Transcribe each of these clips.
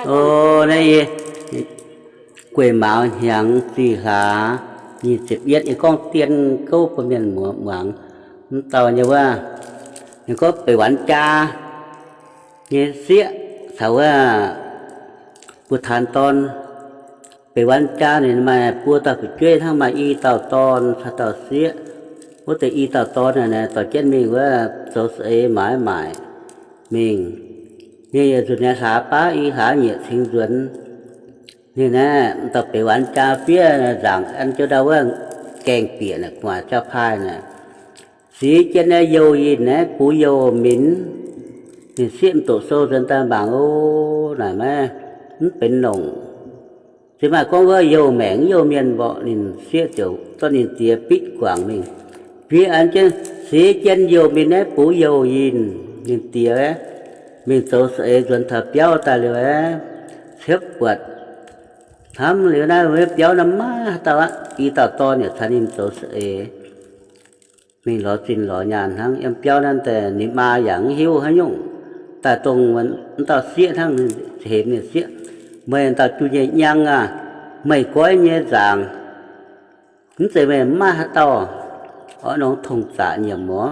O, naaiv yie gueic mauz hnyangx zih hlaax nyic ziepc yietv, yie gorngv dien gouv bun mienh muangx. Mv dauh nyei wuov, ninh gorngv Beic Wanc Jaa nyei sieqv caux wuov Butc Taanx Dorn. Beic Wanc Jaa ninh maaih buo dauh fu'jueiv hnangv, maaih i dauh dorn caux dauh sieqv. Wuov deix i dauh dorn naaic, dorh jienv mingh wuov zoux saeng-eix maaiz maaic mingh. Ninh yietc nzunc nyei hlaax baav i hlaax nyeic cingx nzuonx. Ninh naaiv dauh Beic Wanc Jaa fiev nzaangc an jienv ndau wuov gaengh bieqc naaic, gu'nguaaic jauv-paaih naaic, sic jienv naaiv youh yinh naaiv bux youh minx. Ninh sieqv mv doqc sou nzuonx daaih mangc, o, naaic maiv, mv benx longc. Se maaih gorngv wuov youh maengc youh mienh mborqv, ninh sieqv ziouc zorqv ninh diex bitv guangc mingh, fiev an jienv, sic jienv youh minx naaiv bux youh yinh. Ninh diex mingh zoux saeng-eix nzuonx taux biauv daaih liuz, ciepv buatc hnamv liuz naaiv biauv naaiv maiv haaix dauh aqv. I dauh dorn yaac caux ninh zoux saeng-eix mingh lorz zinh lorz nyaanh hnangv. Yiem biauv naaiv daaih ninh maa yaac mv hiuv haaix nyungc, daaih dongh wuov dauh sieqv hnangv. Hemx ninh sieqv, meih dauh junh nyei nyang aah, meih goiv nyei nzaangc, mv zeiz meih maiv maaih haaix dauh oix nongx tongh zaqc nyiemc oc.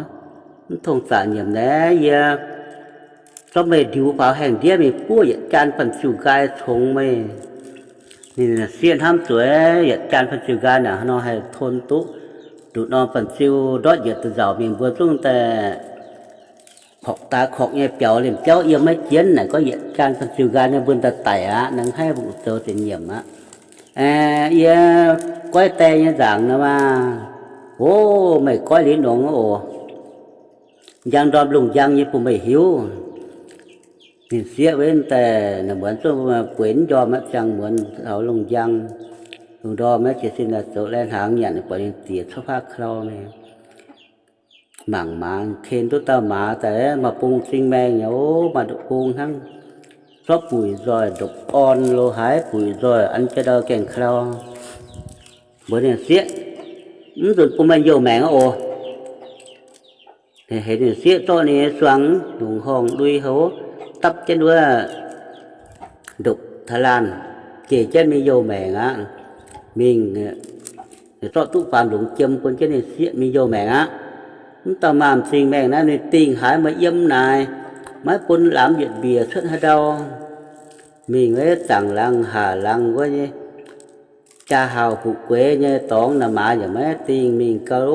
Mv tongh zaqc nyiemc naaiv, yie zorqv meih ndiux faaux haengh ndiev mingh buov yietc jaan banh ziu nqaai congx meih. Ninh sieqv hnamv zuqc yietc jaan banh ziu nqaai naaic, haaix nor haih ton duqv nduqc norm banh ziu ndortv njiec duqv nzauc mingh mbuo zungv daaih korqc daaih korqc nyei biaux liemh biauv yiem maiv jienv naaic, gorngv yietc jaan banh ziu nqaai naaiv mbuo daaih daic aqv, naaiv haih mbu'ziex zoux ziepc nyiemc aqv. Yie goiv die nyei nzaangc nor maah. O, meih goiv liuz nongx oc. Njang ndorm lungh njang nyei bun meih hiuv. Ninh sieqv wuov daaih naaic muonz zungv bueix mv njormh aqv, ziangh muonz taux lungh njang, lungh ndorm maiv jiez sin daaih zoux lai hnaangx nyanc, buatc ninh diex cuotv faqv klau mingh. Mangc maaz, ken duqv dauh maaz daaih, maaih bung m'zing maengh nyei, o, maaih ndoqc bung hnangv, zorqv buic nzoih ndopv-orn lo haaix buic nzoih an jienv ndau gaengh klau. Mbuox ninh sieqv, mv nzunc bun meih youh maengc aqv oc. Heix ninh sieqv zorqv ninh nyei suang, lungh horngh lui houv, dapv jienv wuov ndopv-taalaanh, jeic jienv mingh youh maengc aqv. Mingh zorqv duqv faam lungz jiem bun jienv ninh sieqv mingh youh maengc aqv. Mv dauh maaz m'zing maengh naaiv ninh dingh haaix meih yiem naaic, maiv bun lamz yietc mbiec cuotv haaix ndau. Mingh wuov zaangc laangz haac laangz wuov nyei, jaa-haauh fu'jueiv nyei dorngx naaic, maaz yaac maiv dingh. Mingh gau,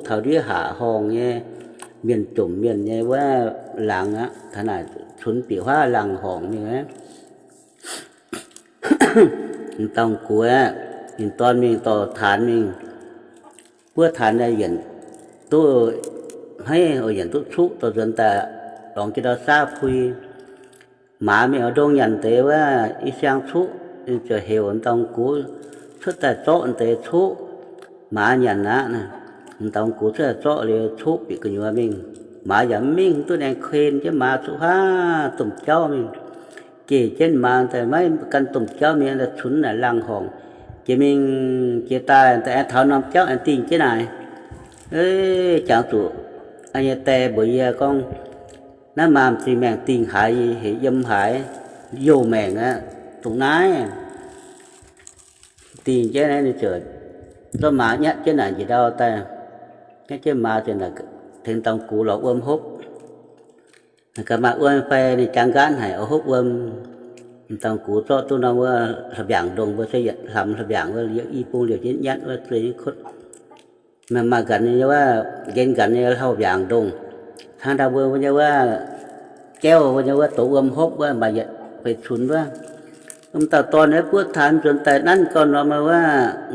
taux ndiev haac horngh nyei, mienh jomc mienh nyei wuov laangz aqv. Taux naaic cunx bieqc huaav laangz horngc mingh aqv. M'dauh gux, ninh dorn mingh dorh taanx mingh, buov taanx daaih yienc duqv, hneiv yienc duqv cuqv dorh nzuonx daaih, lorngx jienv ndau saav pui. Maaz mingh oix ndongh nyanc deix wuov i siang cuqv, ninh ziouc heuc m'dauh gux cuotv daaih zorqv deix cuqv. Maaz nyanc aqv. M'dauh gux cuotv daaih zorqv liuz cuqv bieqc gu'nyuoz mingh. Maaz yaac mv mingh, duqv aengx ken jienv maaz cuqv huaav domh jauv mingh, geh jienv maaz daaih maiv gan domh jauv mingh, daaih cunx naaic laangh horngc. Jiex mingh jiex daaih, daaih aengx taux norm jauv aengx dingh jienv naaic. Jangx zuqc nyei die mbuox yie gorngv, naaiv maaz m'zing maengh dingh haaix, hec yiem haaix, youh maengc aqv, dongh naaiv. Dingh jienv naaiv ninh ziouc zorqv maaz nyatv jienv naaic njiec ndau daaih. Nyatv jienv maaz ziouc tengx m'dauh gux lorz wuom hopv. Gaax maaih wuom fai ninh jangx nqaatv haic, oix hopv wuom. M'dauh gux zorqv duqv norm wuov hla'mbiaangc ndongh mbuo se yietc hlamx hla'mbiaangc wuov, i bung liouc jienv nyatv wuov, zueih nyei kutv. Maaih nqanx nyei wuov, nqenx nqanx nyei hlauv-mbiaangc ndongh, hnangv ndau mbuo nyei wuov, jauv mbuo nyei wuov, douz wuom hopv wuov, maaih yietc feix cunx wuov. M'dauh dorn naaiv buov taanx nzuonx daaih nanv gau norm wuov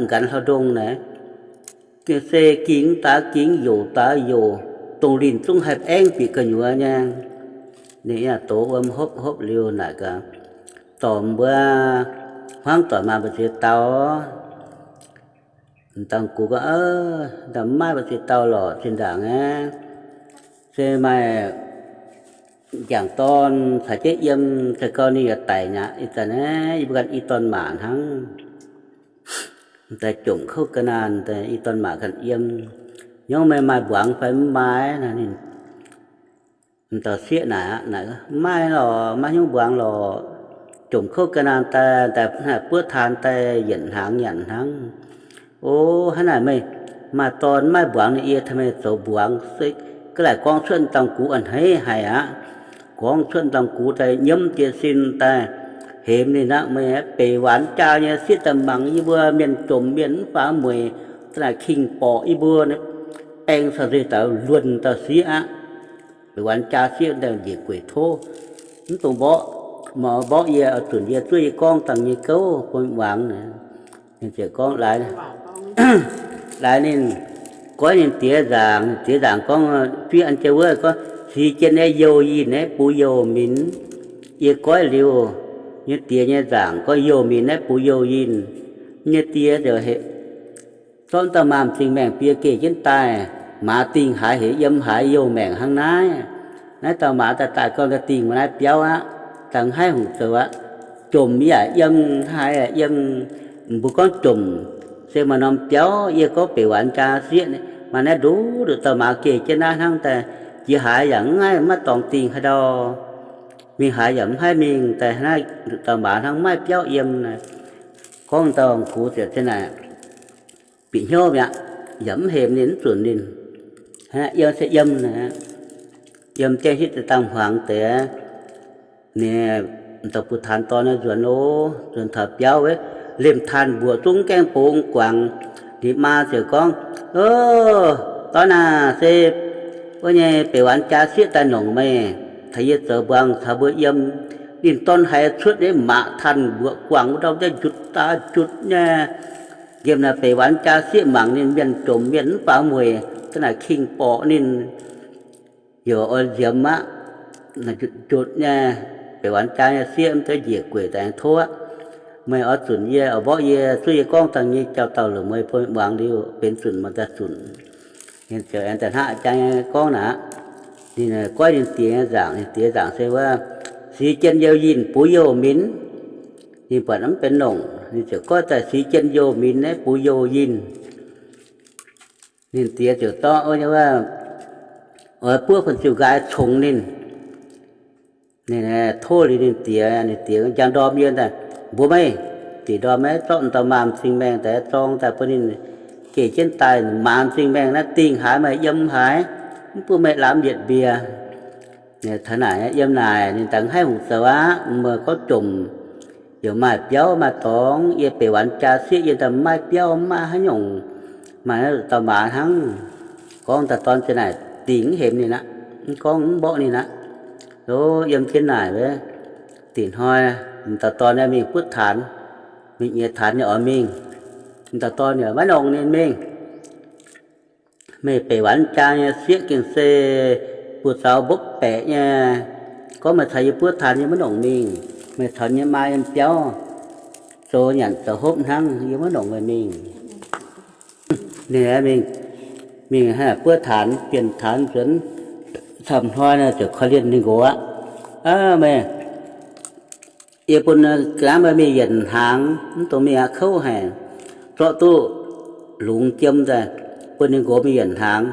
nqanx hlauv ndongh naaic, se gingx daaix gingx, youc daaix youc, dongh linh zungv haih baengv bieqc gu'nyuoz nyei. Ninh yaac douz wuom hopv hopv liuz naaic gaax, dorh mbuo hmuangv doic maaih mbu'ziex dauh. M'dauh gux gorngv, mv maaih mbu'ziex dauh lorqc, zinh ndaangc aeqv, se maaih m'jangc dorn caux jienv yiem, se gau ninh yaac daic mi'aqv. Ih zanc aeqv, yie mbuo ganh i dorn maac hnangv. Daaih jomc kouv ga'naanh, i dorn maac ganh yiem. Nyorngv meih maaih mbuangz fai mv maaih? M'dauh sieqv naaic aqv, mv maaih lorqc, maiv hnyouv mbuangz lorqc. jomc kouv ga'naanh daaih, daaih buov taan daaih yietc hnaangx nyanc hnangv. O, hnangv naaic meih maaih dorn maiv mbuangz ninh, yie tengx meih zoux mbuangz. Se ga'naaiv laaic gorngv cuotv dangh gux a'hneiv haic aqv. Gorngv cuotv dangh gux daaih nyiemv jiez sin daaih hemx ninh aqv. Meih beic waanx jaa nyei sieqv daaih mangc yie mbuo mienh jomc mienh mv faaux mueic, za'naaic king borqc yie mbuo, baeng caux nzuih daaih luonh dauh sieqv aqv. Beic waanx jaa sieqv daaih njiec gueic tov, mv dungx mborqv, mborqv yie, oix zunc yie zuov yie gorngv dangh nyei gouv bun muangx. Ninh ziouc gorngv laaix, laaix ninh goiv ninh diex nzaangc. Ninh diex nzaangc gorngv, fiev an jienv wuov gorngv, Six jien naaiv youh yinh naaiv bux youh minc. Yie goiv liuz, nyei diex nyei nzaangc gorngv, Youh minc naaiv bux youh yinh. Nyei diex ziouc zorqv dauh maaz m'zing maengh bie geh jienv daaih, maaz dingh haaix hec yiem haaix youh maengc hnangv naaiv. Naaiv dauh maaz daaih daaih gorngv daaih dingh maaih naaiv biauv aqv, dangh haih hungh zoux aqv. Jomc yaac yiem, haaix yaac yiem. Mbuo gorngv jomc se maaih norm biauv. Yie gorngv beic waanx jaa sieqv, maaih naaiv nduqc nduqc dauh maaz geh jienv naaiv hnangv daaih, jiex haaix yaac mv haih maiv dorngx dingh haaix ndau. Mingh haaix yaac mv haih mingh daaih, naaiv nduqc dauh maaz hnangv maiv biauv yiem. Gorngv dauh gux ziouc ziang naaic bieqc hnyouv mi'aqv, yaac mv hemx ninh, mv zunc ninh. Yiem se yiem, yiem jienv hitv deix dangh hmuangx deix, ninh dauh butv-taanx dorn nzuonx loh, nzuonx taux biauv wuov, lemh taanh mbuoqc zungv gaengh bungx guangc. Ninh maa ziouc gorngv, O, dorn aah, se wuov nyei beic waanx jaa sieqv daaih nongc meih, taux yie zoux mbuangz caux mbuo yiem. Ninh dorn haiz cuotv nyei, maaz taanh mbuoqc guangc wuov ndau, njutc daaih njutc nyei. Nqemh naaic beic waanx jaa sieqv mangc ninh mienh jomc mienh mv faaux mueic, za'naaic king borqc ninh, yaac oix nziemx aqv. Njutc nyei, beic waanx jaa nyei sieqv mv duqv njiec gueic daaih aengx tov aqv. Meih oix zunc yie, oix mborqv yie, zuov yie gorngv dangh nyei jauv-dauh longc meih bun muangx liuz benx zunc maaih daaih zunc. Ninh ziouc aengx daaih hnaqv jaa nyei gorngv naaic aqv. Ninh goiv ninh diex nyei nzaangc. Ninh diex nzaangc se wuov, Six jien youh yinh bux youh minc. Ninh buatc mv benx longc, ninh ziouc goiv daaih, Six jien youh minc naaiv bux youh yinh. Ninh diex ziouc dorh, Oix buov fun-ziu nqaai congx ninh. Ninh tov liuz ninh diex, ninh diex njang ndorm yie daaih, Mbuox meih, dingc ndorm meih zorqv dauh maaz m'zing maengh daaih zorng daaih bun ninh geh jienv daaih, maaz m'zing maengh naaiv dingh haaix maaih yiem haaix, mv bun meih lamz yietc mbiec. Taux naaic yiem naaic ninh daaih haih hungh zoux aqv. Meih gorngv jomc yaac maaih biauv maaih dorngx, yie beic waanx jaa sieqv yie daaih maiv biauv maiv haaix nyungc, maaih naaiv dauh maaz hnangv. Gorngv dauh dorn ziouc naaic dingh mv hemx ninh aqv, mv gorngv mv mborqv ninh aqv. Lo, yiem jienv naaic wuov, dingc hnoi dauh dorn mingh butv taanx, mingh nyiex taanx nyei oix mingh. Dauh dorn yaac maiv nongc ninh mingh. Meih beic waanx jaa nyei sieqv gengh se buoz-zaux mbopv baeqc nyei. Gorngv meih caux yie buov taanx yie maiv nongc mingh. Meih caux yie maa yiem biauv zoux nyanc zoux hopv hnangv, yie maiv nongc meih mingh. Ninh mingh, mingh buov taanx, bienh taanx nzuonx camv hnoi nor ziouc korv-lienh ninh nqox aqv. Meih, yie bun ga'naaiv meih mingh yienc hnaangx, mv dungx mingh aqv, kouv haic. Zorqv duqv lungz jiem daaih bun ninh nqox mingh yienc hnaangx.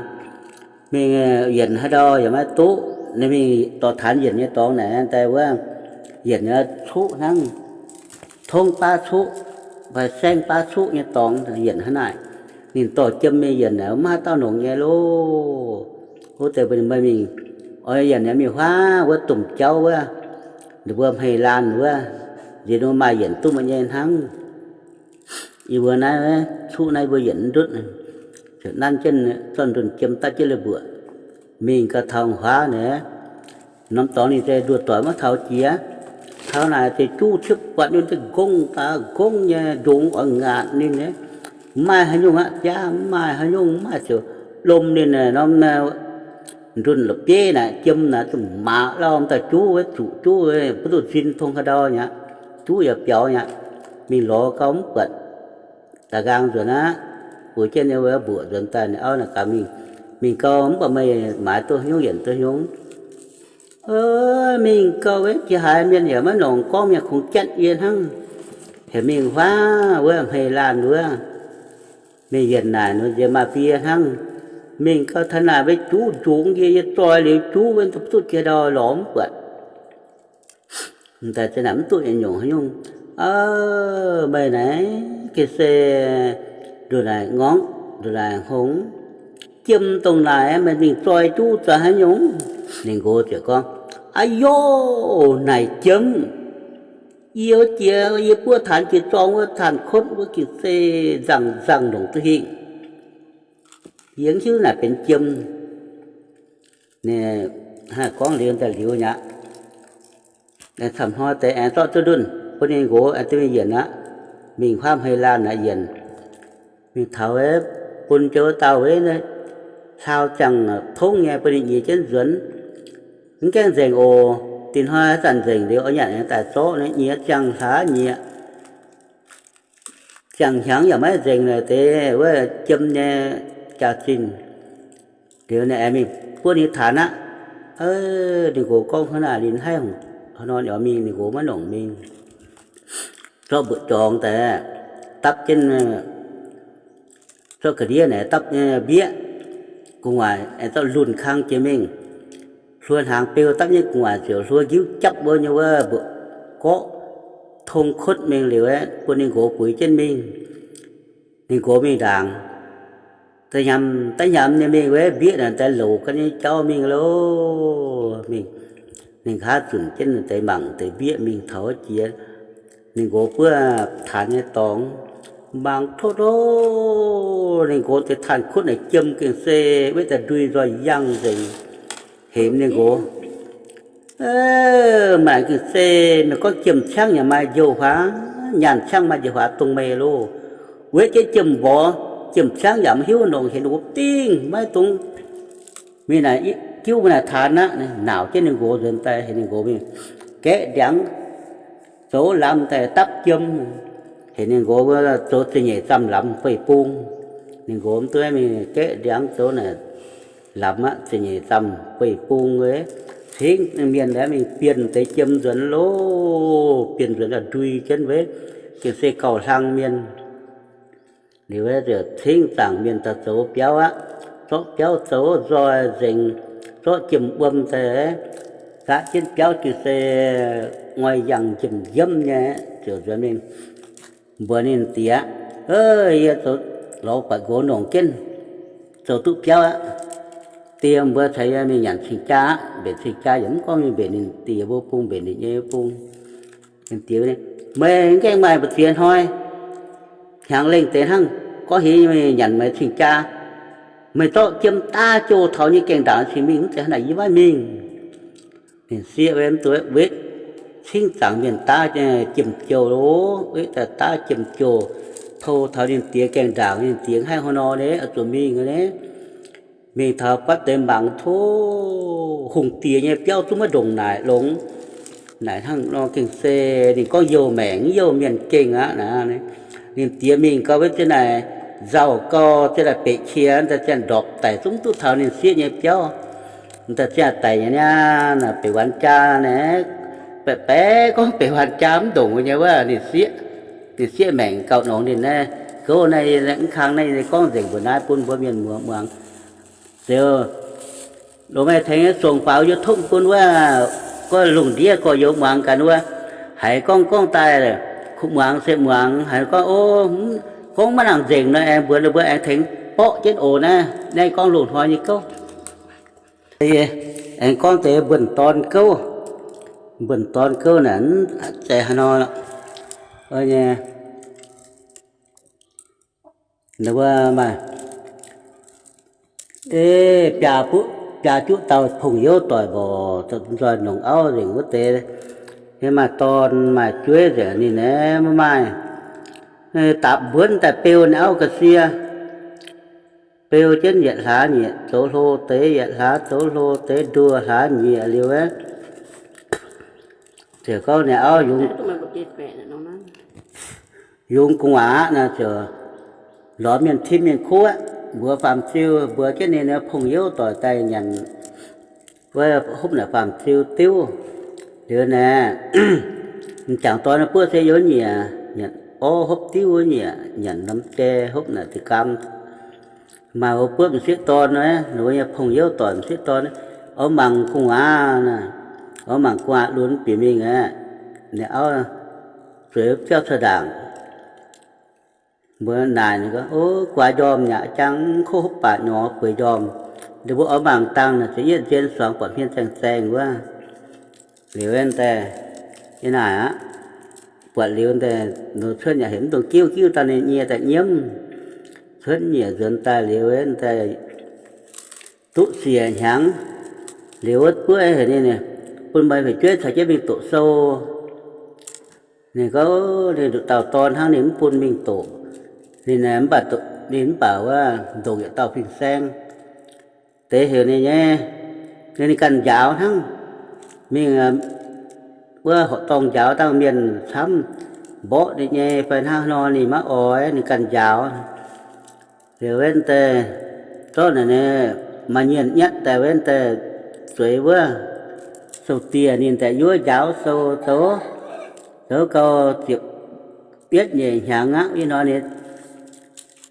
Mingh yienc haaix ndau yaac maiv duqv. Ninh mingh dorh taanx yienc nyei dorngx naaic daaih wuov, yienc cuqv hnangv, tongv baav cuqv fai saengv baav cuqv nyei dorngx yienc hnangv naaic. Ninh dorh jiem mingh yienc naaic mv maaih dauh nongc nyei loh. Wuov deix mbuo ninh mingh, oix yienc naaic mingh huaav wuov domh jauv wuov, ninh mbuo hmei laanh wuov, nziex ninh mbuo maaih yienc duqv mbuo nyei hnangv. Yie mbuo naaiv cuqv naaiv mbuo yienc mv ndutv, ziouc nanv jienv zorqv ndunh jiem dapv jienv leiz-mbuoqc, mingh gau taux huaav naaic, norm dorngx ninh se nduoh doic maiv taux jiex. Taux naaic se juv ciepv buatc ninh deix nqongh daaih nqongh nyei, njongx oix ngaatc ninh. Maaih haaix nyungc aqv, biaav mv maaih haaix nyungc, mv maaih ziouc lomh ninh norm ndunh la'bieiv naaic, jiem naaic zuqc maac lauh daaih juv, zuqc juv, mv duqv nzin tong haaix ndau aqv. Juv yaac biaux aqv. Mingh lorz gau mv buatc, da'nqaang nzuonx aqv. Bueix jienv ninh mbuo mbuoqc nzuonx daaih, ninh auv naaic gaax mingh, mingh gau mv buatc meih maaiz duqv haaix nyungc yienc duqv haaix nyungc. Mingh gau, jiex haaix mienh yaac maiv nongc, gorngv mienh kungx jatv yie hnangv. Heuc mingh huaav wuov hmei laanh wuov, mingh yienc naaic nor nziex maaih fie hnangv. Mingh gau taux naaic mbuo juv njongx yie, yie zoih liuz juv mbuo duqv jiex ndau lorz mv buatc. Daaih za'naaic mv duqv yietc nyungc haaix nyungc. Meih naaic gengh se nduqc naaic ngorngv, nduqc naaic hngongx, jiem dongh naaic meih mingh zoi duqv zoi haaix nyungc? Ninh nqox ziouc gorngv, Aa yoh, naaic jiem. Yie jiex, yie buov taanx jiex zorng wuov, taanx kotv wuov gengh se nzangc nzangc longc duqv hingh. Yie mv hiuv naaic benx jiem. Ninh gorngv liuz daaih liuz mi'aqv. Camv hnoi deix aengx zorqv duqv ndunh bun ninh nqox, aengx duqv mingh yienc aqv. Mingh huaamv hei laanh aqv, yienc. Mingh taux bun jienv wuov dauh, hlau ziangh tongv nyei bun ninh nyiex jienv nzuonx. Mv gaengh nzengc oc. Dinh hnoi haaix zanc nzengc liuz oix nyanc aengx daaih zorqv. Nyiex ziangh hlaax nyieqc, ziangh hnyangx yaac maiv nzengc naaic deix wuov jiem nyei jaax-zinh. Liuz ninh aengx mingh buov ninh taanx aqv. Ninh nqox gorngv, Hnangv naaic ninh haih haaix nor oix mingh? Ninh nqox maiv nongc mingh. Zorqv mbu'zorngx daaih dapv jienv, zorqv ga'ndiev naaic dapv mbieqv gu'nguaaic, aengx zorqv lunh kang jiex mingh. Hluo hnaangx beu dapv nyei gu'nguaaic ziouc hluo njiuv japv wuov nyei wuov mbu'zorngx tong kotv mingh liuz aeqv, bun ninh nqox buix jienv mingh. Ninh nqox mingh ndaangc, da'hnyamv da'hnyamv nyei mingh wuov, mbieqv naaic daaih louc ga'naaiv nyei jauv mingh loh. Mingh, ninh nqa'haav zunc jienv deix mangc deix mbieqv mingh taux jiex ninh nqox buov taanx nyei dorngx, mangc tov tov, ninh nqox deix taanx kutv naaic jiem gengh se wetv daaih ndui nzoih yangh nzengc. Hemx ninh nqox, Maaih gengh se meih gorngv jiem ciangv yaac maaih njoux huaax, nyaanh ciangv maaih njoux huaax dongh meih loh. Wetv jienv jiem mborqv, jiem ciangv yaac maiv hiuv nongc, hemx ninh nqox dingh maiv dungx mingh naaic jiuv mbuo naaic taanx aqv. Naauc jienv ninh nqox nzuonx daaih, hemx ninh nqox mingh gaeqv ndiangx zoux lamz daaih dapv jiem. Hemx ninh nqox zoux ziepc nyeic zamh lamz beiv bung. Ninh nqox mv duqv mingh gaeqv ndiangx zoux naaic lamz aqv, ziepc nyeic zamh beiv bung wuov, cingv mienh aeqv mingh bienh deix jiem nzuonx loh. Bienh nzuonx daaih ndui jienv wuov, gengh se gauh hlang mienh. Liuz wuov ziouc cingv zaangc mienh daaih zoux biauv aqv. Zorqv biauv zoux nzoih nzengc, zorqv jiem wuom daaih zaqv jienv biauv gengh se ngoi yangh njiemv njiemv nyei. Ziouc nzuonx mingh mbuox ninh diex, Yie zoux lorz buatc nqox nongc jienv zoux duqv biauv aqv. Diex, mbuo caux yie mingh nyanc cing-jaa aqv. Mbenc cing-jaa yaac mv gorngv mingh mbenc ninh diex mbuo bung, mbenc ninh nyei bung. Ninh diex, Meih mv gaengh maaih mbu'ziex hnoi, hnyangx lengh deix hnangv gorngv heuc yie mingh nyanc meih cing-jaa. Meih zorqv jiem daav jouh taux nyei gaengh ndaangc cingx mingh, mv zeiz hnangv naaic yie maiv mingh. Ninh sieqv wuov mv duqv wetv, cingv zaangc mienh daav jiem jouh loh, wetv daaih daav jiem jouh, pou taux ninh diex gaengh ndaangc, ninh diex haih hnoi nor nyei, oix zuqc mingh nyei. Mingh taux buatc deix mangc tov, hungh diex nyei biauv zungv maiv ndongc naaic longx. Naaic hnangv nor gengh se ninh gorngv youh maengc youh mienh gengh aqv naaic. Ninh diex mingh gau wuov ziouc naaic nzauh gau, ziouc naaic beqc qiex, ziouc ndorpc daic zungv duqv taux ninh sieqv nyei biauv. Daaih ziangh daic nyei niaa, naaic beqc waanc jaa naaic, baeqc baeqc gorngv beqc waanc jaa mv ndongc nyei wuov, ninh sieqv, ninh sieqv maengc gauh nongx ninh naaiv. Gouv naaiv, mv kang naaiv gorngv nzengc mbuox naaiv bun mbuo mienh muoz muangx. Ziouc longc meih tengx songc faaux YouTube bun wuov, gorngv lungh ndiev gorx-youz muangx gaax wuov, haiz gorngv gorngv daaih kuv muangx se muangx, haiz gorngv, o, gorngv maiv nangc nzengc nor, aengx mbuox ninh mbuo aengx tengx borqv jienv oc naaiv. Naaiv gorngv loz-hnoi nyei gouv. Aengx gorngv deix mbuonx dorn gouv. Mbuonx dorn gouv naaic, zeiz haaix nor nyei, maaih, e, biaa juqv dauh pong-youv doic mborqc, nzoih nongc auv nzengc wuov deix. Maaih dorn maaih jueiv nzengc ninh aeqv, maiv maaih, dapc mbuonv daaih beu ninh auv ga'sie. Beu jienv yietc hlaax nyieqc zoux hlo deix, yietc hlaax zoux hlo deix, nduoh hlaax nyieqc liuz, ziouc gorngv ninh auv yungz gu'nguaaz aqv naaic, ziouc lorz mienh tim mienh kuv aqv, mbuox faam-ziu, mbuox jienv ninh pong-youv doic daaih nyanc wuov, hopv naaic faam-ziu diuv. Liuz naaic, m'jangc dorn buov se youh nyieqc, nyanc orv hopv diuv wuov nyieqc, nyanc norm jai hopv naaic deix gaam. Maaih wuov buov m'sieqv dorn, ninh wuov nyei pong-youv doic m'sieqv dorn, oix mangc gu'nguaaz naaic, oix mangc gu'nguaaz lunx bieqc mingh aqv. ninh auv zueiz biauv cuotv ndaangc. Mbuo naaic ninh gorngv, O, guaax njormh yaac jangv, kov hopv baac nyorx bueix njormh. Ninh mbuo oix mangc dangh naaic, ziouc yietv nzien suangx buatc hmien zaeng zaeng wuov. Liuz daaih, yie naaic aqv, buatc liuz daaih, cuotv yaac heuc mv dungx giuv, giuv dangh ninh nyie daaih nyiemv. Cuotv nyeic nzuonx daaih liuz daaih, duqv siec hnyangx. Liuz wuov buov heuc ninh, Bun meih fu'jueiv caux jienv mingh doqc sou. Ninh gorngv ninh nduqc dauh dorn hnangv, ninh mv bun mingh doqc. Ninh mv baac, ninh mv baac wuov ndongc yietc dauh fin-saeng, deix heuc ninh nyei, ninh ganh njaaux hnangv. Mingh wuov horqc dorngh njaaux dangh mienh camv, mborqv ninh nyei fai hnangv haaix nor ninh maiv oix, ninh ganh njaaux. Liuz wuov deix, zorqv naaic maaih nyienh nyatv daaih wuov deix zueiz wuov sou-dieh, ninh daaih yuov njaaux sou zoux, zoux gau ziepc yietv nyeic hnyangx aqv. Ih hnoi ninh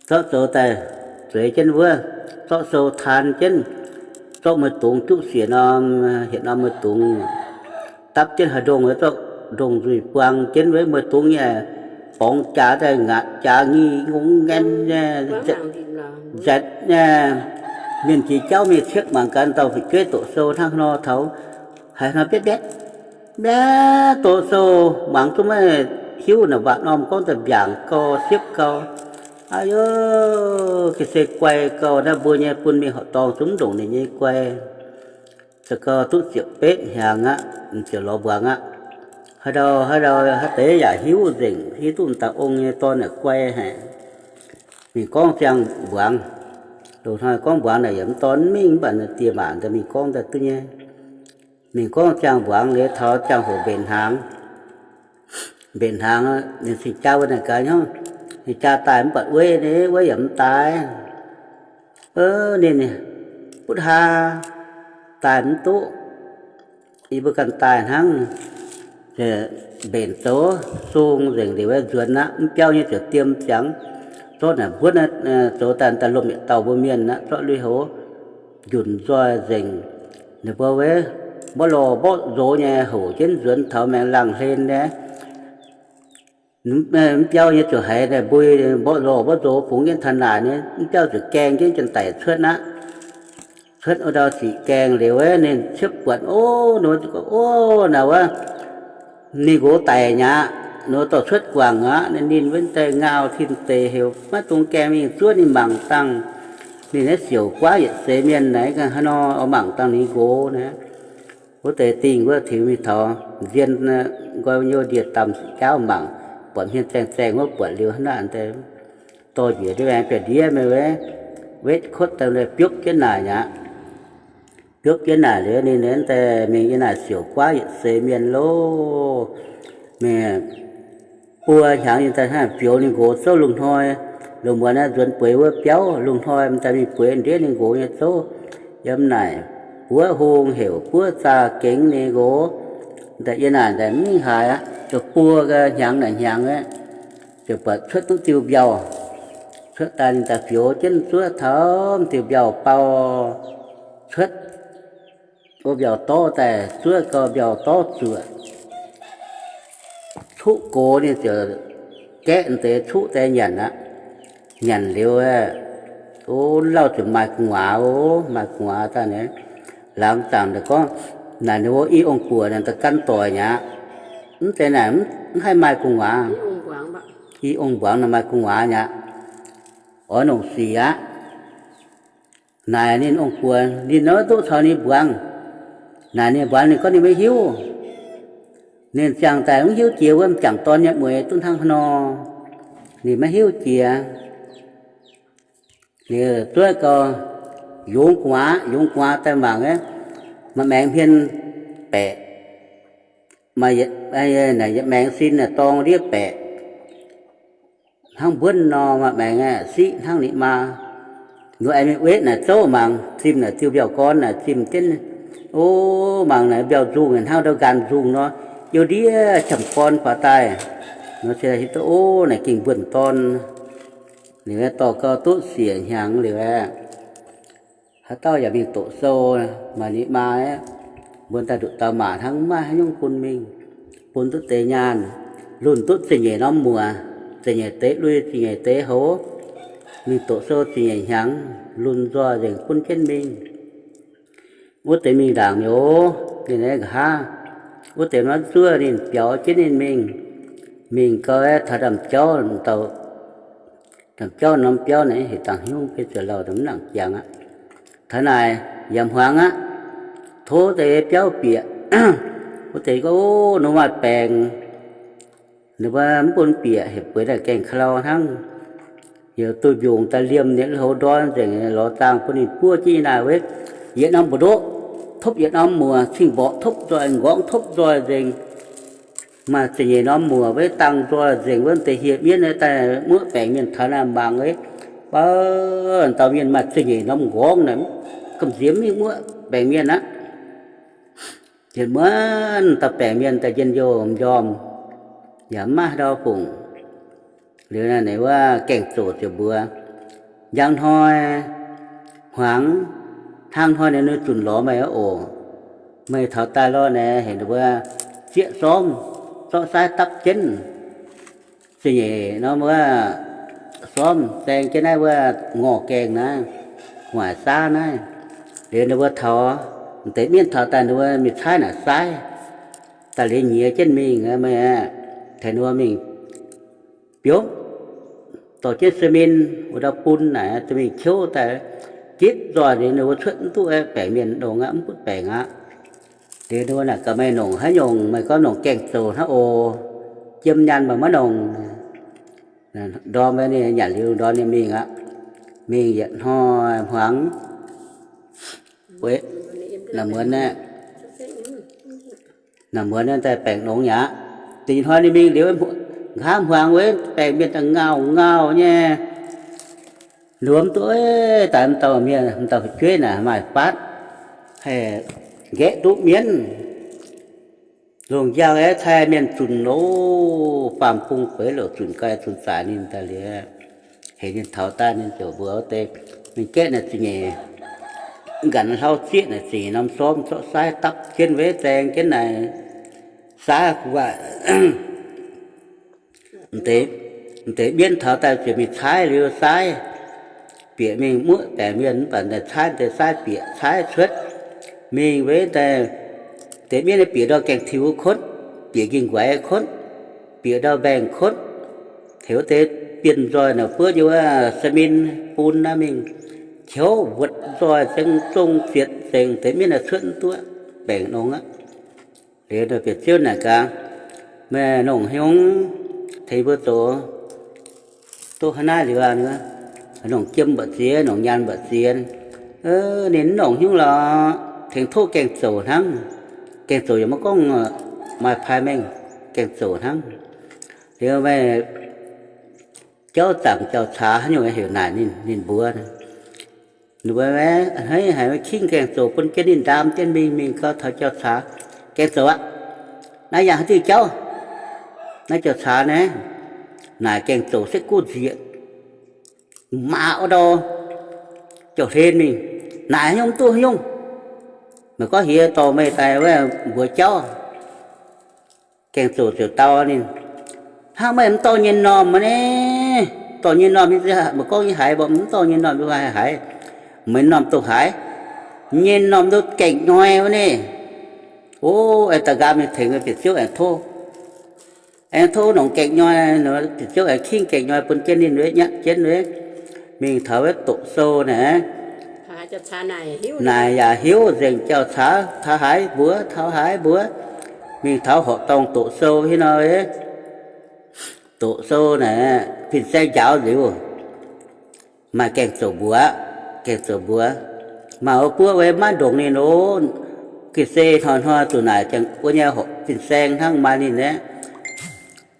zorqv zoux daaih zueiz jienv wuov, zorqv sou taan jienv, zorqv mueiz dungz juqv siec norm, hietc norm mueiz dungz, dapv jienv haaix ndongh, zorqv ndongc nzuih buang jienv wuov mueiz dungz nyei, borngz jaax daaih ngaatc jaax ngi ngongx ngaen nyei, nzaetc nyei. Mienh jiex jauv mingh ciekv mangc gaax dauh fu'jueiv doqc sou hnangv haaix nor taux, haiz hnangv bietv mbiatv, mbiatv doqc sou, mangc zungv maiv hiuv naaic, waac norm gorngv daaih mbiaangc gau, siepv gau. Aa yo, ga'sie guai gau naaiv, mbuo nyei bun mingh horqc dorngh zungv mv ndongc ninh nyei guai. Za'gengh duqv ziepc betv hnyangx aqv, ziouc lorz mbuangz aqv. Haaix ndau, haaix ndau, haaix deix yaac hiuv nzengc, hiuv duqv dauh ong nyei dorn naaic guai haic. Mingh gorngv ziangh mbuangz. Loz-hnoi gorngv mbuangz naaic yaac mv dorn mingh, mv baac diex maac daaih mingh gorngv daaih duqv nyei. Mingh gorngv ziangh mbuangz liuz taux ziangh hoc mbenc hnaangx. Mbenc hnaangx, ninh cing-jaa wuov naaic gaax hnangv, ninh jaa daaih mv baac wuov, wuov yaac mv daaih. Ninh butv haa daaih mv duqv, yie mbuo ganh daaih hnangv. Mbenc zoux sung nzengc liuz wuov nzuonx aqv, mv biauv nyei ziouc diem ziangx. Zorqv naaic mbuonv zoux daaih, daaih lomh yietc dauh mbuo mienh aqv, zorqv lui-houx njunc nzoih nzengc. Ninh mbuo wuov mborqv lorh mborqv nzox nyei houc jienv nzuonx taux maengx laangh hlen nyei. Mv biauv nyei ziouc haiz naaic mbui mborqv lorh mborqv nzox fungx jienv taux naaic nyei, mv biauv ziouc gaeng jienv janx-daic cuotv aqv. Cuotv wuov ndau ziqc gaengh liuz, ninh ciepv buatc, o, ninh mbuo gorngv, o, naaic wuov, ninh nqox daic mi'aqv, ninh mbuo dorh cuotv guangc aqv. Ninh ninh wuov deix ngau tin deix heuc maiv dungx gaengh mingh zuov ninh mangc dangh. Ninh naaiv siouc guaav yietc seix mienh naaic, haaix nor oix mangc dangh ninh nqox naaic. Wuov deix dingh wuov tiux mingh taux nzien, nqoi nyei ndie-damh siqc jaauv mangc, buatc hmien zaeng zaeng wuov, buatc liuz hnangv naaic, dorh njiec ndiev maengx biauv-ndiev mingh, wetv kotv daaih biopv jienv naaic aqv. Biopv jienv naaic liuz ninh daaih mingh yiem naaic siouc guaav yietc seix mienh loh. Mingh buo hnyangx yiem daaih hnangv, fioux ninh nqox zouv lungh hnoi. Lungh muonz naaiv nzuonx bueix wuov biauv, lungh hnoi m'daaih mingh bueix ndiev ninh nqox nyei zouv. Yiem naaic buov hung heuc buov zaah gengx ninh nqox. M'daaih yiem naaic daaih mv haaix aqv, ziouc buo hnyangx naaic hnyangx aqv, ziouc buatc cuotv duqv diuh mbiauh. Cuotv daaih ninh daaih fioux jienv zuov taux m'diuh mbiauh bau cuotv. Wuov mbiauh dorv daaih zuov gau, mbiauh dorv zuoqc. Cuqv gox ninh ziouc gaeqv deix cuqv daaih nyanc aqv. Nyanc liuz, o, lauh ziouc maaih gu'nguaaz, o, maaih gu'nguaaz daaih naaic. Laangz zaangc daaih gorngv, naaic ninh mbuo i ong-buoc naaic daaih gan doic mi'aqv. Mv zeiz naaic mv haih maaih gu'nguaaz. I ong-mbuangz naaic maaih gu'nguaaz mi'aqv. Oix longc sic aqv. Naaic ninh ong-buoc ninh nor duqv caux ninh mbuangz. Naaic ninh mbuangz ninh gorngv ninh maiv hiuv. Ninh ziangh daaih mv hiuv jiex wuov m'jangc dorn nyei mueix duqv hnangv haaix nor. Ninh maiv hiuv jiex. Liuz zuov gau, yungz gu'nguaaz, yungz gu'nguaaz daaih mangc, maaih maengx hmien baeqc, maaih maengx sin naaic dorng ndiev baeqc. Hnangv mbuonv nor, maaih maengx siqv hnangv ninh maa. Nor aengx mingh wetv naaic zouv mangc, zimh naaic diuh mbiauh gorn naaic zimh jienv. O, mangc naaic mbiauh nzungh hnangv ndau nqaanh nzungh nor, youh ndiev qamv-gorn faaux daaih. Nor se hiuv duqv, o, naaic gengh mbuonx dorn. Liuz dorh gau duqv siec hnyangx liuz aeqv, haaix dauh yaac mingh doqc sou, maaih ninh maa aeqv, mbuo daaih nduqc dauh maac hnangv, maiv maaih haaix nyungc bun mingh. bun duqv deix nyaanh, lunh duqv ziepc nyeic norm muoc, ziepc nyeic deix lui, ziepc nyeic deix houx, mingh doqc sou ziepc nyeic hnyangx, lunh nzoih nzengc bun jienv mingh. Wuov deix mingh ndaangc mi'aqv, ninh aeqv, nqa'haav wuov deix norm zuov ninh biaux jienv ninh mingh. Mingh gau, taux ndaamv-jauv, ndaamv-jauv norm biauv naaiv heuc dangh hnyungv, beiv zuqc lauh mv nangc jangx aqv. Taux naaic yaac hmuangx aqv, tov deix biauv bieqc. Wuov deix gorngv, Nor maaih baengc, ninh mbuo mv bun bieqc, heuc bueix naaic gaengh ka'lau hnangv. Heuc duih mbiungc daaih liemh ninh houx ndorn nzengc, lorz zaangh bun ninh buov jienv yiem naaic wuov, yietc norm mbu'ndoqv topv yietc norm muoc, cing-mborqc topv nzoih, m'nqorngv topv nzoih nzengc. Maaih ziepc nyeic norm muoc wuov, dangh nzoih nzengc wuov, deix hieh mienv daaih muoqv baengc mienh taux naaic mangc wuov, baav dauh mienh maaih ziepc nyeic norm m'nqorngv naaic, gamh nziex mingh muoqv baengc mienh aqv. Yietc muonz dauh baengc mienh daaih njien-youh m'njormh, yaac mv maaih haaix ndau fungc. Liuz naaic wuov gaeng-zoqc ziouc mbuox, Njang hnoi hmuangx, hnangv hnoi naaiv ninh zunc lorz meih oc. Meih taux daaih lorh naaic heuc ninh mbuo zieqv sormv, zorqv saaiv dapv jienv. Ziepc nyeic norm wuov sormv zaeng jienv naaiv wuov ngorc gaengh naaiv, waaic saav naaiv. Liuz ninh mbuo taux, deix mienv taux daaih ninh mbuo mingh caaiv naaic saaiv, daaih liuz nyiex jienv mingh, meih tengx ninh mbuo mingh biopv, dorh jienv se min wuov ndau bun naaic, dorh mingh qiouv daaih gitv nzoih liuz ninh mbuo cuotv mv duqv baengc mienh nongx aqv, mv butv baengc aqv. Liuz ninh mbuo naaic gaax, Meih nongc haaix nyungc? Meih gorngv nongc gaeng-zoqc hnangv oc. Jiem nyaanh meih maiv nongc. Ndorm ninh nyanc liuz ndorm ninh mingh aqv. Mingh yietc hnoi hmuangx, naaic muonz, naaic muonz daaih baengc nongx aqv. Da'nyeic hnoi ninh mingh liuz, nqa'haav hmuangx wuov, baengc mienh daaih ngauh ngauh nyei. Luomv duqv daaih m'dauh mienh, m'dauh fu'jueiv naaic maaih faatv haih nqaeqv nduqv mienv. Longc njang aeqv, cai mienh zunc loh, faam-bung feix louc zunc gau, zunc zaaix ninh daaih liuz, heuc ninh taux daaih, ninh ziouc mbuox deix, ninh gaeqv naaic ziepc nyeic, nqanx hlauv zieqv naaic ziepc nyeic norm sormv, zorqv saaiv dapv jienv, weiv zaeng jienv naaic, saaiv gu'nguaaic. Deix mienv taux daaih ziouc mingh caaiv liuz saaiv, bieqc mingh muoqv baengc mienh, mv baac deix caaiv, deix saaiv bieqc caaiv cuotv mingh weiv daaih. Deix mienv bieqc ndau gaeng-tiux kotv, bieqc nqingh nquaix kotv, bieqc ndau mbaengx kotv, heuc wuov deix bienh nzoih naaic buov jienv wuov se min bun naaiv mingh, qiouv wuotc nzoih zengc, zong zietc zengc, deix mienv naaic cuotv mv duqv baengc nongx aqv. Liuz bieqc ziouv naaic gaax, Meih nongc haaix nyungc? Tengx mbuo zoux duqv hnangv naaiv liuz aqv, nongc jiem mba'ziex, nongc nyaanh mba'ziex. Ninh mv nongc haaix nyungc lorqc, tengx tov gaeng-zoqc hnangv. Gaeng-zoqc yaac maiv gorngv maaih pai mengh, gaeng-zoqc hnangv. Liuz meih jauv zaangc jauv-caax haaix nyungc heuc naaic ninh, ninh mbuox. Ninh mbuo a'hneiv haic, kingv gaeng-zoqc bun jienv ninh ndaam jienv mingh. Mingh gau taux jauv-caax, Gaeng-zoqc aqv, naaiv yangh haaix diuh jauv? Naaiv jauv-caax naaiv. Naaic gaeng-zoqc setv guv nzieqc, maaz wuov ndau, jauv-hlen mingh. Naaic haaix nyungc mv duqv haaix nyungc. Meih gorngv heuc dorh meih daaih wuov mbuox jauv. Gaeng-zoqc ziouc dau ninh, Hnangv meih mv dorh nyei m'normh aqv ni. Dorh nyei m'normh, meih gorngv nyei haiz, mv dorh nyei m'normh haih haiz? Meih m'normh dongh haaix? Nyei m'normh nduov gaengh nyoi wuov ni. O, aengx daaih nqaam mingh tengx bieqc ziouv aengx tov. Aengx tov nongc gaengh nyoi, bieqc ziouv aengx kingv gaengh nyoi bun jienv ninh, nyatv jienv wuov. Mingh taux wuov doqc sou naaic, naaic yaac hiuv nzengc jauv-caax taux haaix mbuox, taux haaix mbuox. Mingh taux horqc dorngh doqc sou hiuv nor, doqc sou naaic fin-saeng njaaux liuz, maaih gaeng-zoqc mbuox, gaeng-zoqc mbuox, Maaih wuov buoqv wuov maiv ndongc ninh oc. Ga'sie hnoi-hnoi zuqc naaic wuov nyei horqc fin-saeng hnangv maaih ninh aqv.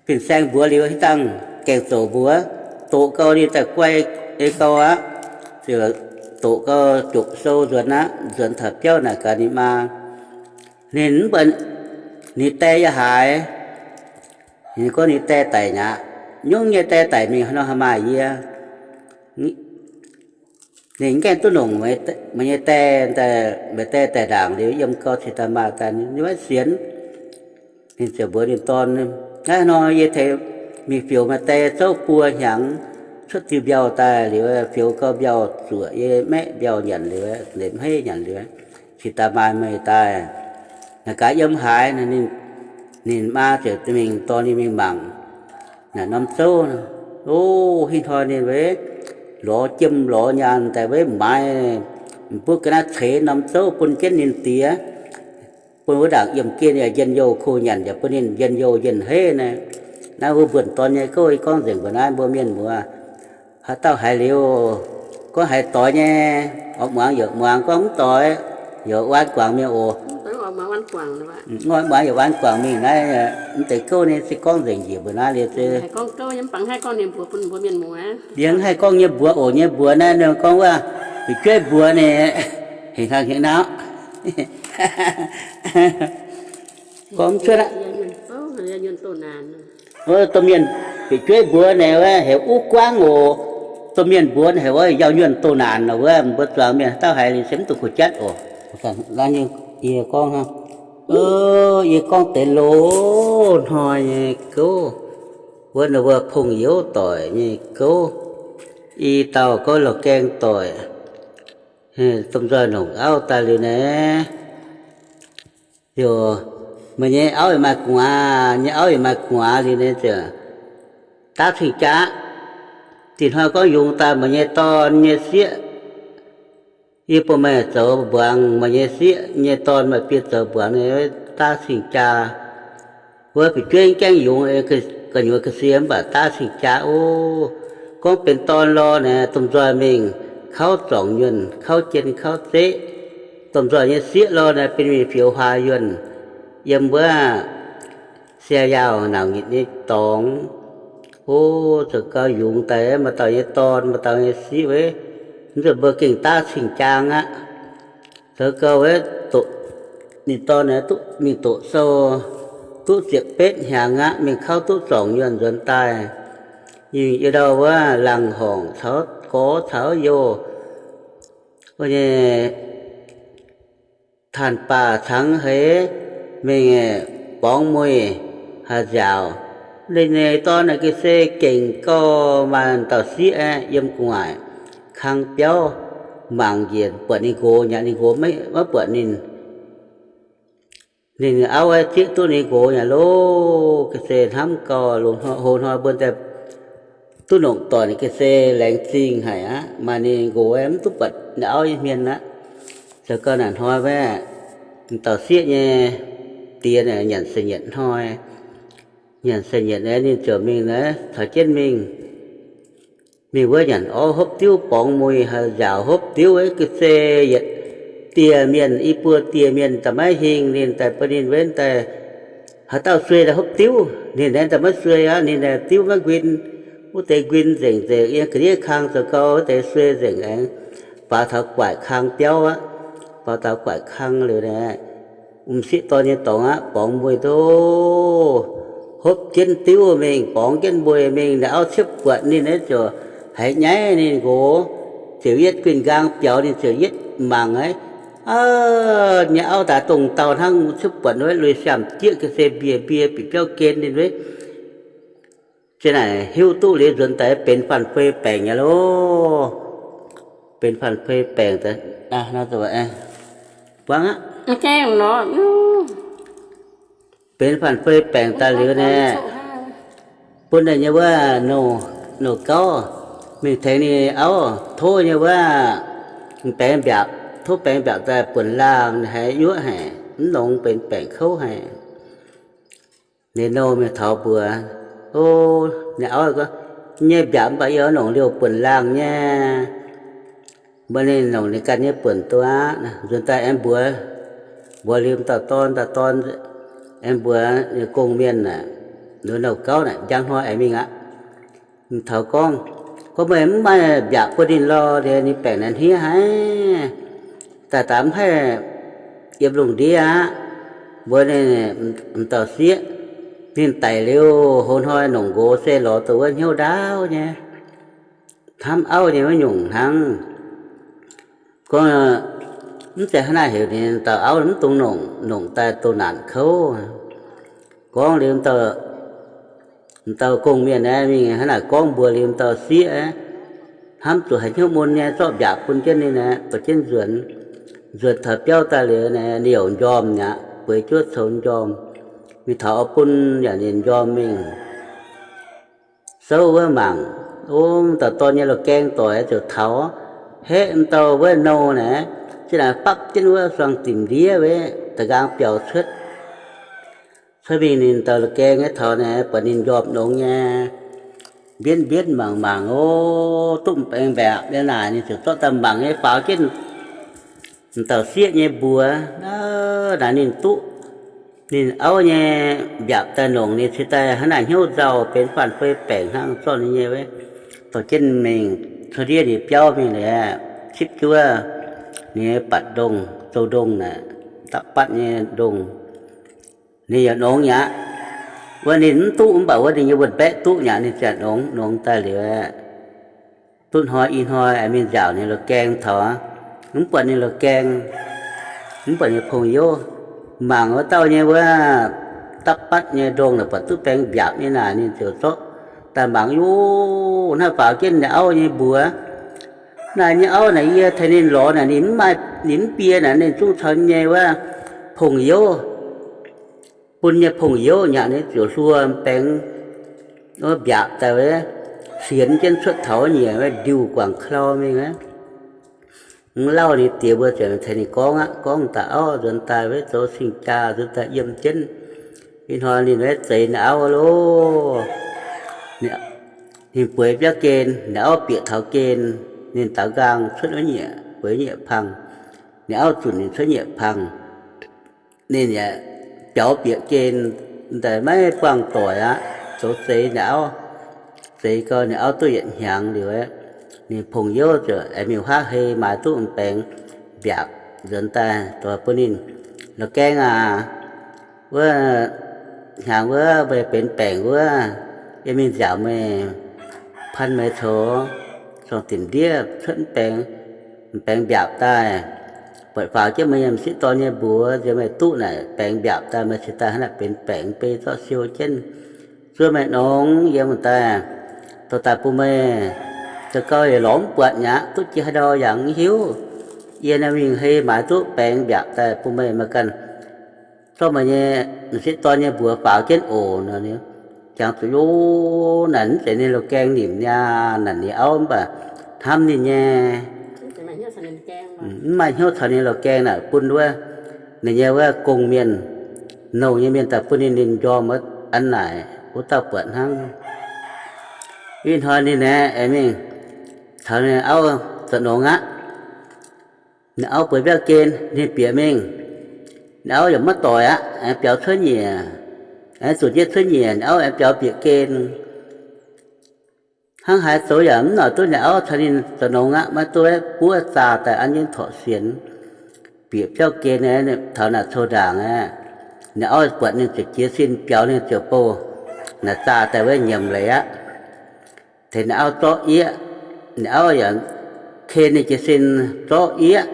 Fin-saeng mbuox liuz, haaix dangh gaeng-zoqc mbuox, doqc gau ninh daaih guai ei gau aqv. Ziouc doqc gau jopc sou nzuonx aqv. Nzuonx taux biauv naaic gaax ninh maa, ninh mv baac ninh die yaac haiz. Ninh gorngv ninh die daic mi'aqv. Nyungc nyei die daic mingh haaix nor haih maaih yie? Ninh mv gaengh duqv longc meih nyei die, meih die daic ndaangc liuz yiem gau cingx daaih maaih daaih, ninh maiv sienx. Ninh ziouc mbuox ninh dorn, Naaiv hnoi yie tengx mingh fioux maaih die zouv buo hnyangx, cuotv diuh mbiauh daaih liuz, fioux gau mbiauh zuoqc, yie maeqv mbiauh nyanc liuz, nzemx heiv nyanc liuz, cingx daaih maaih meih daaih. Naaic gaax yiem haaix, ninh maa ziouc mingh dorh ninh mingh mangc naaic norm zouv. O, hingv hnoi ninh weic lorz jiem lorz nyaanh daaih weic maaiz, mbuo ga'naaiv ceix norm zouv bun jienv ninh diex, bun wuov ndaangc yiemh gen yaac njien-youh ko nyanc yaac bun ninh njien-youh njien-heiv naaiv. Naaiv wuov mbuonx dorn nyei gouv yie gorngv nzengc mbuo naaiv mbuo mienh muoz. Haaix dauh haiz liuz, gorngv haiz doix nyei, oix muangx yaac muangx, gorngv mv doix, yaac waan guangc mingh oc. Muangx yaac waan guangc mingh naaiv. Mv deix gouv ninh se gorngv nzengc njiec mbuo naaiv liuz se yie mv haih gorngv nyei mbuox oc, nyei mbuox naaiv ninh gorngv wuov, fu'jueiv mbuox ninh, hingh hnangv hingh nau. Gorngv mv cuotv aqv. Domh mienh fu'jueiv mbuox ninh wuov heuc uv guangv oc. Domh mienh mbuox ninh heuc wuov yauh nyuonh doh naanc nor wuov, mbuo zuangx mienh haaix dauh haiz liuz se mv dungx kuh jatv oc. Yie gorngv, yie gorngv deix loz-hnoi nyei gouv, wuov ninh mbuo pong youz doic nyei gouv, i dauh gouv lorh gaeng doic, domh nzoih longc auv daaih liuz naaiv, ziouc meih nyei auv yaac maaih gu'nguaaz, nyei auv yaac maaih gu'nguaaz liuz naaiv ziouc daav cing-jaa. Dinh hnoi gorngv yungz daaih meih nyei dorn nyei sieqv, yie bun meih zoux mbuangz, meih nyei sieqv nyei dorn maaih biei zoux mbuangz nyei, daav cing-jaa. Wuov fu'jueiv gaengh yungz gu'nyuoz ga'sie mv baac daav cing-jaa oc. Gorngv benx dorn lorh naaic, domh nzoih mingh kauv zorngc nyuonh, kauv jien kauv zeqv. Domh nzoih nyei sieqv lorh naaic, benx mingh fioux huaax yuonh yiem wuov sia yaauh nauc nyitc nyei dorngx. O, zoux gau yungz daaih maaih dauh nyei dorn, maaih dauh nyei sieqv wuov, mv zuqc mbuo gengh daav cing-jaa aqv. Zoux gau wuov, ninh dorn naaic duqv mingh doqc sou, duqv ziepc betv hnyangx aqv, mingh kauv duqv zorngc nyuonh nzuonx daaih. Yie ndau wuov laangh horngc caux gorx caux youz, wuov nyei taanx baac cangx heix mingh borngz muih haih nziaauc. Ninh nyei dorn naaic ga'sie gengh gauh maaih dauh sieqv aeqv, yiem gu'nguaaic kang biauv mangc njiec buatc ninh nqox, nyanc ninh nqox maiv buatc ninh. Ninh auv aeqv, zieqv duqv ninh nqox yaac loh, ga'sie hnamv gauh, hoz hnoi mbuo daaih duqv nongc doic, ninh ga'sie laengz zingh haic aqv. Maaih ninh nqox aeqv, mv duqv buatc ninh auv nyei hmien aqv. Zoux gau naaic hnoi wuov, dauh sieqv nyei diex nyanc seix-nyietc hnoi. Nyanc seix-nyietc aeqv, ninh ziouc mingh naaiv caux jienv mingh. Mingh wuov nyanc orv hopv diuv, borngz muih haih nziaauc hopv diuv, ga'sie yietc dieh mienh, i buo dieh mienh daaih maiv hingh ninh daaih bun ninh wuov daaih, haaix dauh suei daaih hopv diuv, ninh aeqv daaih maiv suei aqv. Ninh aeqv diuv maiv nquin, wuov deix nquin nzengc, nzengc yiem ga'ndiev kang zoux gau wuov deix suei nzengc aengx faaux taux guaaic kang biauv aqv. Faaux taux guaaic kang liuz naaic, m'sieqv dorn nyei dorngx aqv, borngz muih ndoh, hopv jienv diuv mingh, borngz jienv muih mingh. Ninh auv ciepv buatc ninh aeqv, ziouc haiz nyaiv ninh nqox, ziouc yietv guinh nqaang biaux, ninh ziouc yietv mangc aqv. Aa, nyei auv daaih dongh dauh hnangv, ciepv buatc wuov lui siaamh jieqv ga'sie mbie mbie bieqc biauv gen ninh wuov. Zinh naaic hiuv duqv liuz nzuonx daaih benx fanh fei baengc nyei loh. Benx fanh fei baengc, buangv aqv. Benx fanh fei baengc daaih liuz naaic, bun ninh nyei wuov nouh gauv mingh tengx ninh auv tov nyei wuov baengx mbiaauc, tov baengx mbiaauc daaih buonc laangh, ninh haiz nyuoqv haic, mv longx benx baengc kouv haic. Ninh nouh mingh taux mbuox, o, ninh auv gorngv, nyei mbiaauc mv baac yie oix longc liouh buonc laangh nyei. Mbuo ninh longc ninh ganh nyei buonc duqv aqv. Nzuonx daaih aengx mbuox, mbuox liuz dauh dorn, dauh dorn aengx mbuox ninh gong mienh aeqv, ninh nouh gauv naaic njang hnoi aengx mingh aqv. Taux gorngv, gorngv meih mv maaih mbiaauc bun ninh lorh, ninh baengc naaiv hniev haic, daaih daaih mv haih yiem lungh ndiev aqv. Mbuox ninh m'dauh sieqv, ninh daic liuz hoz hnoi nongc nqox se lorz duqv wuov hnyouv ndaauv nyei. Hnamv auv nyei wuov nyungc hnangv. Gorngv mv zeiz hnangv naaiv heuc ninh dauh auv mv dungx nongc, nongc daaih doh naanc kouv. Gorngv liuz, m'dauh gong-mienh aeqv, mingh hnangv naaic gorngv mbuox liuz, m'dauh sieqv aeqv, hnamv zuqc haaix hnyouv mun nyei zorqv mbiaauc bun jienv ninh aeqv, dorh jienv nzuonx, nzuonx taux biauv daaih liuz, ninh youc m'njormh mi'aqv, bueix juov coux m'njormh, mingh taux oix bun yaac ninh m'njormh mingh souv wuov mangc. O, m'dauh dorn nyei la'gaeng doic ziouc taux, haeqv m'dauh wuov nouh naaic, zinh naaic bapv jienv wuov suangx dimc ndiev wuov, da'nqaang biaux cuotv. Cuotv mingh ninh dauh la'gaeng nyei taux naaic, buatc ninh m'njormh nongx nyei, mbienv mbienv mangc mangc, o, duqv m'baengx mbiaauc nyei naaic, ninh ziouc zorqv daaih mangc nyei faaux jienv m'dauh sieqv nyei mbuox. Naaiv ninh duqv ninh auv nyei mbiaauc daaih nongc, ninh cingx daaih hnangv naaic hnyouv nzauh, benx faanh fei baengc hnangv, zorqv ninh nyei wuov, dorh jienv mingh cuotv ndiev ninh biauv mingh liuz, cipv juov ninh nyei batc ndongh, zoux ndongh naaic, dapv batv nyei ndongh. Ninh yaac nongx mi'aqv. Wuov ninh mv duqv, mv baac wuov ninh nyei wuonh mbaeqv duqv mi'aqv, ninh ziouc nongx. Nongx daaih liuz, duqv hnoi i hnoi aengx mingh nziaauc ninh la'gaeng taux, mv buatc ninh la'gaeng, mv buatc ninh pong-youv. Mangc wuov dauh nyei wuov dapv batv nyei ndongh naaic, buatc duqv baengx mbiaauc nyei naaic, ninh ziouc zorqv daaih mangc, Yov, hnangv faaux jienv ninh auv nyei mbuox. Naaic nyei auv naaic, yie tengx ninh lorz naaic, ninh mv maaih, ninh mv bie naaic, ninh zungv caux nyei wuov pong-youv, bun nyei pong-youv nyei, ninh ziouc hluo baengx wuov mbiaauc daaih wuov, sienx jienv cuotv taux wuov nyei wuov ndiuh guangc klau mingh wuov. Mv lauh ninh diex mbuo ziouc tengx ninh gorngv aqv, gorngv daaih auv nzuonx daaih wuov zoux cing-jaa nzuonx daaih yiem jienv. Ih hnoi ninh wuov zeix ninh auv loh. Ninh bueix biauv gen, ninh auv bieqc taux gen, ninh daaux nqaang cuotv wuov nyieqc, bueix nyieqc pang. Ninh auv zunc ninh cuotv nyieqc pang. Ninh yaac biaux bieqc gen, daaih maiv buangh doic aqv, zoux zeix ninh auv. Zeix gau ninh auv duqv yietc hnyangx liuz, ninh pong-youv ziouc aengx mingh huaav hei maaiz duqv m'baengx mbiaauc nzuonx daaih dorh bun ninh, La'gaeng aac, wuov hnyangx wuov meih benx baengc wuov, yie mingh nziaauc meih, pan meih coux, corng dimc ndiev cuotv m'baengx, m'baengx mbiaauc daaih, buatc faaux jienv meih nyei m'sieqv dorn nyei mbuox, nziex meih duqv naaic baengx mbiaauc daaih, meih cingx daaih hnangv naaic benx baengc, beiv zorqv siou jienv zuov meih nongx yiem daaih, dorh daaih bun meih. Zoux gau yaac lorz mv buatc mi'aqv, duqv jiex haaix ndau yaac mv hiuv. Yie naaiv mingh hei maaiz duqv baengx mbiaauc daaih bun meih, meih ganh zorqv meih nyei m'sieqv dorn nyei mbuox faaux jienv oc. Jangx zuqc, Yov, naaic mv zeiz ninh loz-gaeng nimc niaa, naaic ninh auv mv baac hnamv ninh nyei, mv maaih hnyouv caux ninh loz-gaeng naaic, bun wuov ninh nyei wuov gong-mienh, nouh nyei mienh daaih bun ninh, ninh m'njormh wuov an naaic wuov dauh buatc hnangv. Ih hnoi ninh aeqv, aengx mingh caux ninh auv zoux nongx aqv. Ninh auv bueix biauv gen, ninh bieqc mingh. Ninh auv yaac maiv doic aqv, aengx biaux cuotv nyieqc, aengx zuqc jienv cuotv nyieqc, ninh auv aengx biaux bieqc gen. Hnangv haaix zoux yaac mv noic duqv ninh auv caux ninh zoux nongx aqv, maiv duqv buov zaah daaih an jienv torqc sienx. Bieqc biauv gen aeqv, taux naaic cou ndaangc aeqv, ninh auv buatc ninh ziouc jiez sin biaux, ninh ziouc bouh naaic zaah daaih wuov nyiemc leiz aqv. Tengx ninh auv zorqv yieqv, ninh auv yaac ken ninh jiez sin zorqv yieqv.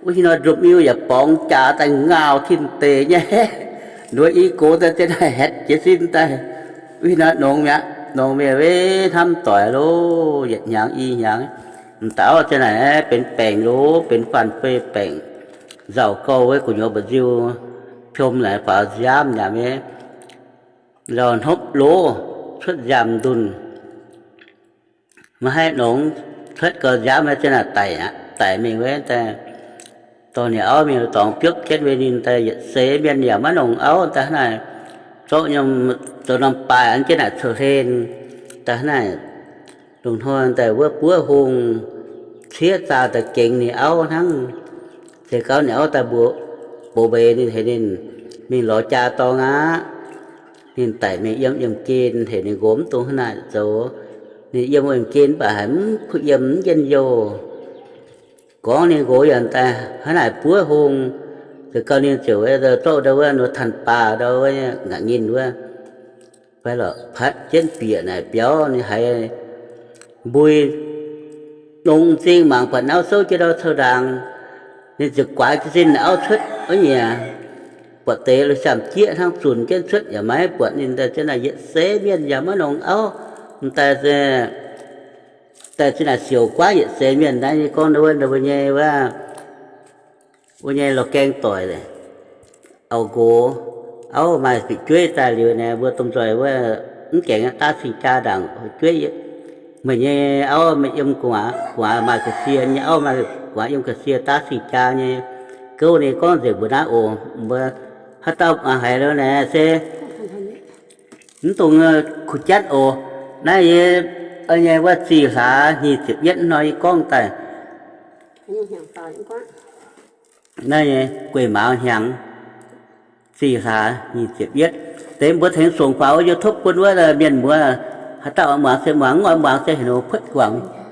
Wuov hingv nor ndopv-miu yaac borngz jaax daaih ngaauh tin deic nyei, nduov i gox daaih, ziouc naaic haetc jiez sin daaih. Wuov hingv nor nongx mi'aqv, nongx mi'aqv, hnamv doic loh, yietc hnyangx i hnyangx, m'dauh auv ziouc naaic benx baengc loh, benx faanh fei baengc, nzauh gouh wuov gu'nyuoz mba'nziu, piom naaic faaux nziaamv yaac maiv nzauh hnopv loh, cuotv nziaamv-ndunh. Maiv haih nongx, cuotv gau nziaamv maiv ziouc naaic daic aqv, daic mingh wuov daaih, dorh ninh auv mingh dorngx biopv jienv, weic ninh daaih yietc seix mienh yaac maiv nongx auv daaih hnangv naaic, zorqv nyei zoux norm baaih an jienv naaic cou-hlen daaih hnangv naaic, lungh hnoi daaih wuov buov hungh cieqv zaah daaih gengx ninh auv hnangv. Se gau ninh auv daaih mbuox, mbuox mbeix ninh heuc ninh mingh lorz jaa dorng aqv. Ninh daic mingh yiem yiemh gen, heuc ninh nqox mv dungx hnangv naaic zoux. Ninh yiem yiemh gen mv baac haiz mv kuh yiem, mv njien-youh. Gorngv ninh nqox yaac daaih hnangv naaic buov hungh, se gau ninh ziouc zorqv ndau wuov nor tanh baac ndau wuov nga'nginh wuov, fai lorqc patv jienv bieqc naaic biauv ninh haiz mbui nongx m'zing mangc buatc auv souv jienv ndau cou ndaangc, ninh ziouc guaax jiez sin auv cuotv wuov nyieqc. Buatc deix lorqc, siamv jieqv hnangv zunc jienv cuotv yaac maiv buatc ninh daaih. Ziouc naaic yietc seix mienh yaac maiv nongx auv. M'daaih, daaih ziouc naaic siouc guaav yietc seix mienh naaiv nyei gorngv wuov, mbuo nyei wuov, mbuo nyei lorh gaeng doic, auv-nqox, auv maaih fu'jueiv daaih liuz naaic, mbuo domh nzoih wuov mv gaengh daav cing-jaa ndaangc fu'jueiv. Meih nyei auv yiem gu'nguaaz maaih ga'sie, nyei auv maaih gu'nguaaz yiem ga'sie daav cing-jaa nyei. Gouv ninh gorngv nzengc mbuo naaiv oc. Mbuo haaix dauh haiz lo naaic se mv dungx kuh jatv oc. Naaiv yie nyei wuov zih hlaax nyic ziepc yietv hnoi yie gorngv daaih. Naaiv nyei guei mauz hnyangx, zih hlaax nyic ziepc yietv. Deix mbuo tengx songx faaux YouTube bun wuov mienh muoz. Haaix dauh muangx se muangx, mv oix muangx se heuc ninh puotv guangc.